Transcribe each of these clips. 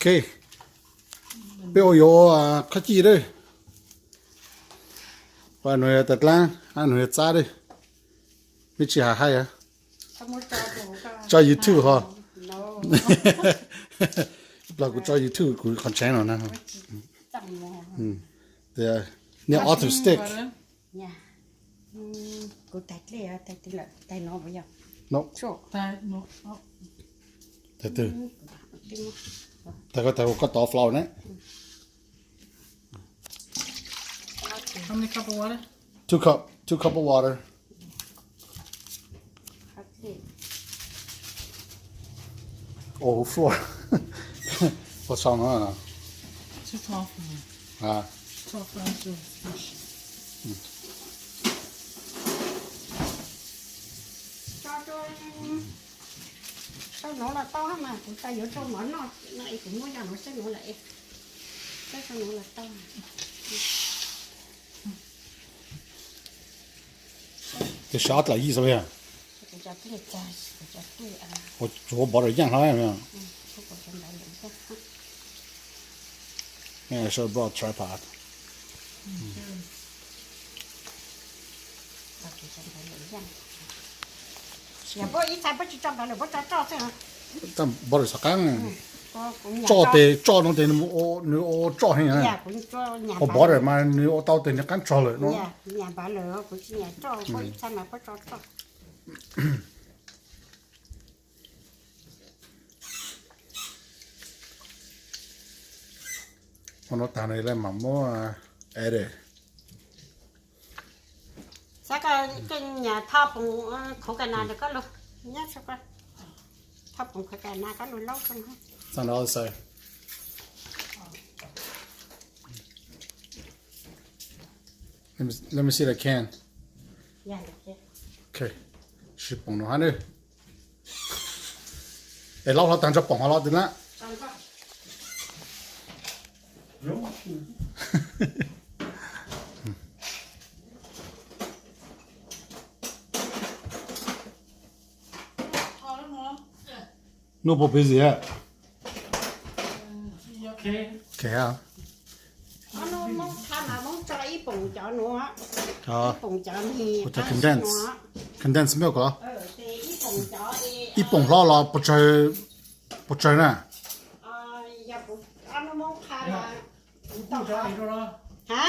Peb ua yuav khob cij dab. Nws yog tas dlaab, nws yog txab dab. Mej tsi has hais, tso YouTube ho. Plag kuv tso YouTube kuv qhov channel no na. Niag authentic. Kuv tais dlej, tais no puas yog? No. Tais twg? Tais koj, tais koj tov flour ne. How many cup of water? Two cup, two cup of water. Oh, floor. What's wrong? Too tall for me. Ah. Too tall for me to squish. Rau nuav los tau mas, kuv tas yuav rau mov noj no es kuv muab yog nuav seb nuav lawm es, rau nuav los tau. Tes sab dlaim yij xwb yog. Ua tsuav bov rau yaaj hlo. Should have brought a tripod. Tab npawg lawm xav qaab, tsoj tes, tsoj no tes nws ua tsoj heev na. Ua npawg lawm mas nws ua tau tes nws qaab tsog lawm no. Ua no tag no lawm mas muab edit. Xav koj nyam tho poom coconut ntawm koj lug, nyob tso koj, tho poom coconut koj lug laub rau no. Txog no xav. Let me, let me see the can. Okay. Sib poom no hab nawb. Es laub hlo tag nrho poom hov los twg na. Nuj puas busy a? Okay. Ob nub Moob qha mas Moob tso ib poom cov nuav, ib poom cov mis qab nuav, condense milk los? Ib poom hlob los puas tsawg na? Yog kuv ob nub Moob qha mas, ha,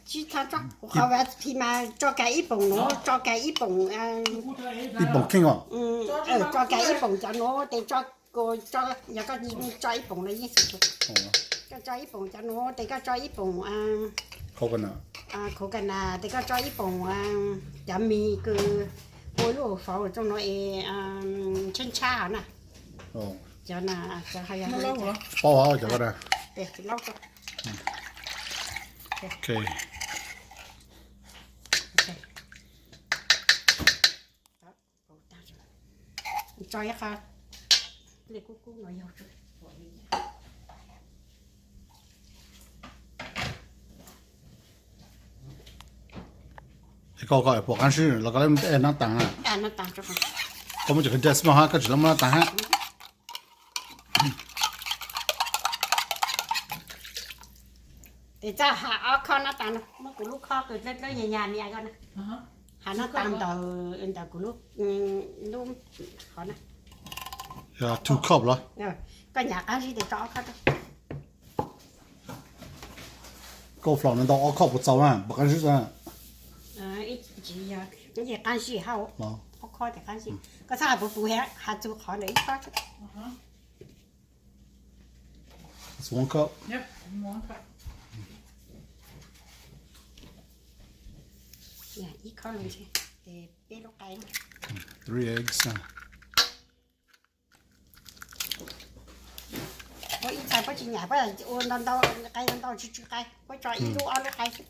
tsis tau tso, kuv qhov recipe mas tso kag ib poom nuav, tso kag ib poom, ib poom kheej os. Tso kag ib poom cov nuav tes tso, yog koj tso ib poom no yeej, koj tso ib poom cov nuav tes koj tso ib poom coconut tes koj tso ib poom cov mis kws ua lub fauv rau no es tshab tshab hov na. Cov na, cov hov yog, paub hov cov ko na. Tso ib qho dlej kub kub no yog. Koj, koj puas qaab zib los koj lub nab taas na? Koj muab cov khaws daj xwb hab, koj tsis tau muab nab taas hab. Tes txaj has ob khob nab taas no, muab kuv lub khob kws dlawb dlawb nyag nyag mias ko na, has nab taas ntawm, ntawm kuv lub, lub qhov na. Yog two cup los? Koj nyam qaab zib tes tso ob khob. Koj flour no ntau ob khob puas txaus na, puas qaab zib? Tsis yog, qaab zib hab, ob khob tes qaab zib. Koj txhob has puv puv, has txug qhov ntawm ib khob. That's one cup. Ib khob lug ntshe, tes peb lub qe. Three eggs. Puab ib txhais puab tsis nyam, puab ua ntau ntau, qe ntau ntau tsis tsw qe, puab tso ib lub ob lub qe xwb.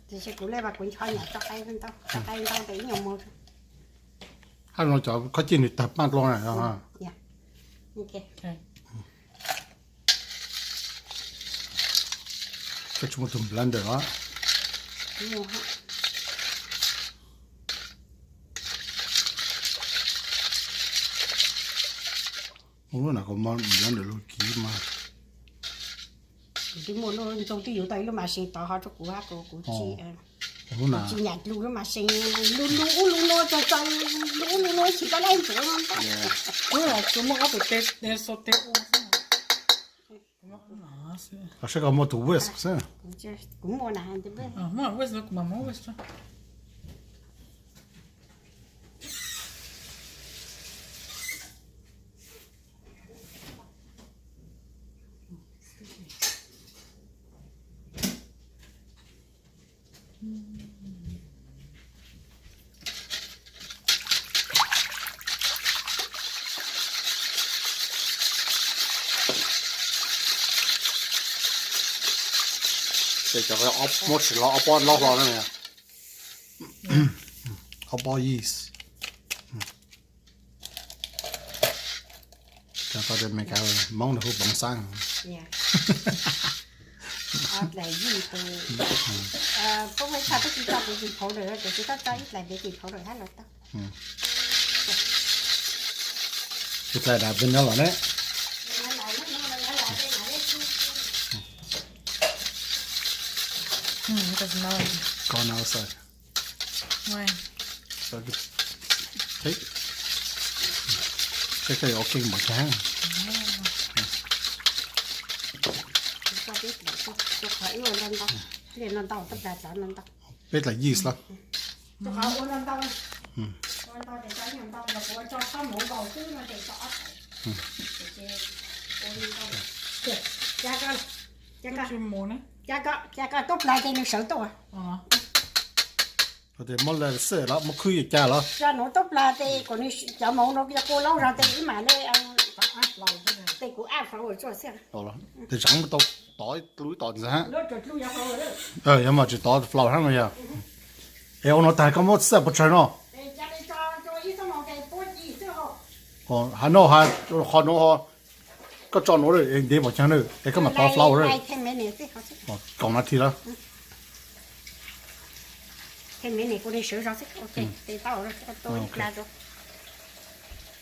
Tiam sis kuv le mas kuv ncho nyam tso qe ntau, tso qe ntau tes ib nyuag moog. Hab no cov khob cij nws tawg paaj dlua na. Koj tsis muaj tug blender los? Lub no kuv muab lub ntawm lub kiv mas. Kuv twb muaj lub ntxoog twb yuav tau ib lub mas sees tod ho rau kuv hab, kuv tsis, kuv tsis nyam lub mas sees, lub lub ub lub nuav tso tso, lub ub lub nuav tsis tau leej ntsuav. Kuv muaj ob tug teb, teb xo teb ua xwb. Saib koj muaj tus whisk xwb. Kuv muaj na, muaj whisk, kuv mam muab whisk. Ces cov muab tsis hlo ob pob laub hlo na. Ob pob yeast. Cov tau tias Meskas Hmoob nws hu poov xaab. Ob dlaim yeast, pub ib txha baking powder, tiam sis koj tso ib dlaim baking powder hab los tau. Ib dlaim dam peb nyob los ne. Koj no xav. Seb koj yuav ua keej npaum cas. Peb dlaim yeast los. Cas koj tub plag ces nws sawv tuaj. Muab lawv xwb los muab khwb yuav cas los. Cov nuav tub plag ces kuv cov moov nuav yog kua laub zog ces ib mam le ces kuv add flour tsuag xwb. Tes tseem tau tov dlub tod ntxiv hab. Yog mas tsis tov flour hab no yog. Es ua no tag koj muab xab puas tsawg no? Hab no, qhov nuav koj tso nuav es ntev pom caag na es koj mam tov flour. Kaum nas this lawm.